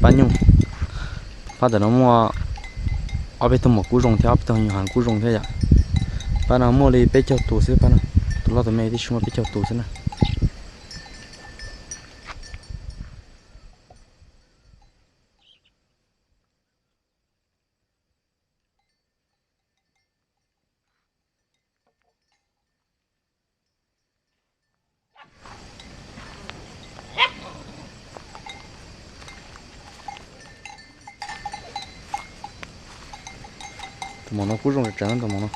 Pab nyuj, pab ntawm no muaj ob peb tug maum kub zoo thiab ob peb tug nyuam heev kub zoo thiab yom. Pab no muaj li peb caug tus xwb, pab no tus loj tus me tib si muaj peb caug tus xwb na. Tus maum no kub zoo tsev tsev, tus maum no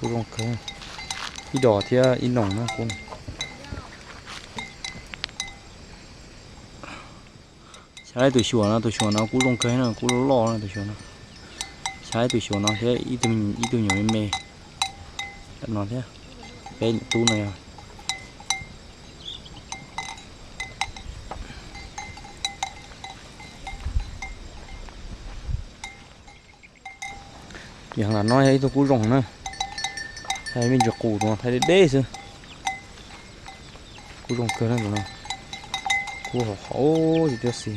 kub zoo kawg, ib dos thiab ib noog na kub. Xyov ib tus xyuas no, tus xyuas no kub zoo kawg no, kub loj loj no tus xyuas no. Xyov ib tus xyuas no thiab ib tug nyuam me me no thiab. Peb niam tub no yog Yog no yog ib tug kub zoo na, thaij me ntsis qus tus no thaij deb deb xwb. Kub zoo kawg na tus no, kub hauv qhov tiaj xis.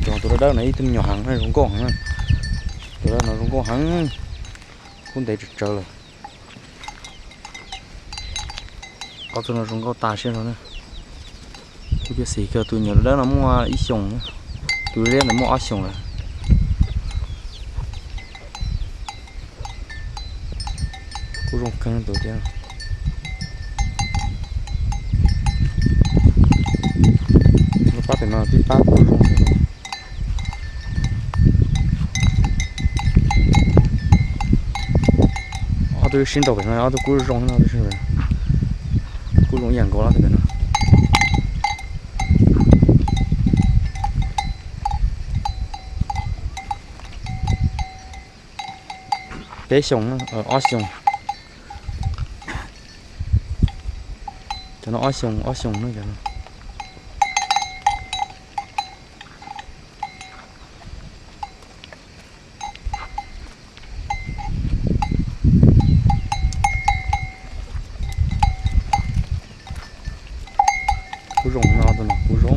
Tus dawb dawb no ib tug me nyuam heev na, zoo nkauj heev na. Tus dawb no zoo nkauj heev, kub ntev tsawv tsawv lawm. Ob tug no zoo nkauj tas siab no na. Kub tiaj xis kawg, tus nyuam dawb no muaj ib xyoos, tus liab ntawd muaj ob xyoos lawm. Kub zoo kawg tus thiab. Lub pab pem no tib pab kub zoo. Ob tug sib nraus pem no, ob tug kub zoo no, kub zoo ib yam nkaus lawm pem no. Peb xyoos, ob xyoos. Cov no ob xyoos, ob xyoos na cov no. Kub zoo no, tus no kub zoo.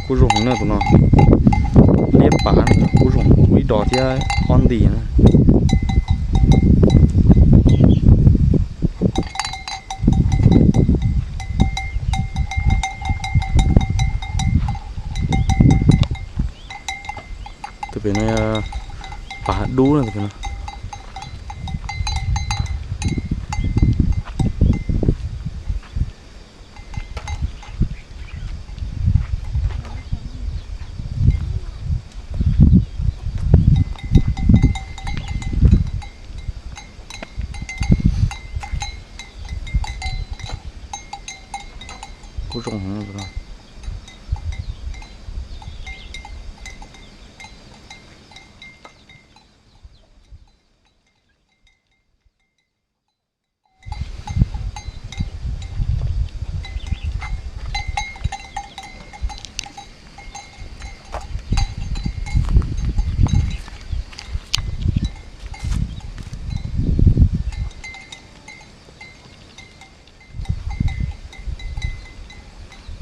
Kub zoo heev na tus no, liab pav, kub zoo, kub ib dos thiab ob nti na. Tus pem no pav dub na tus pem no. Kub zoo heev.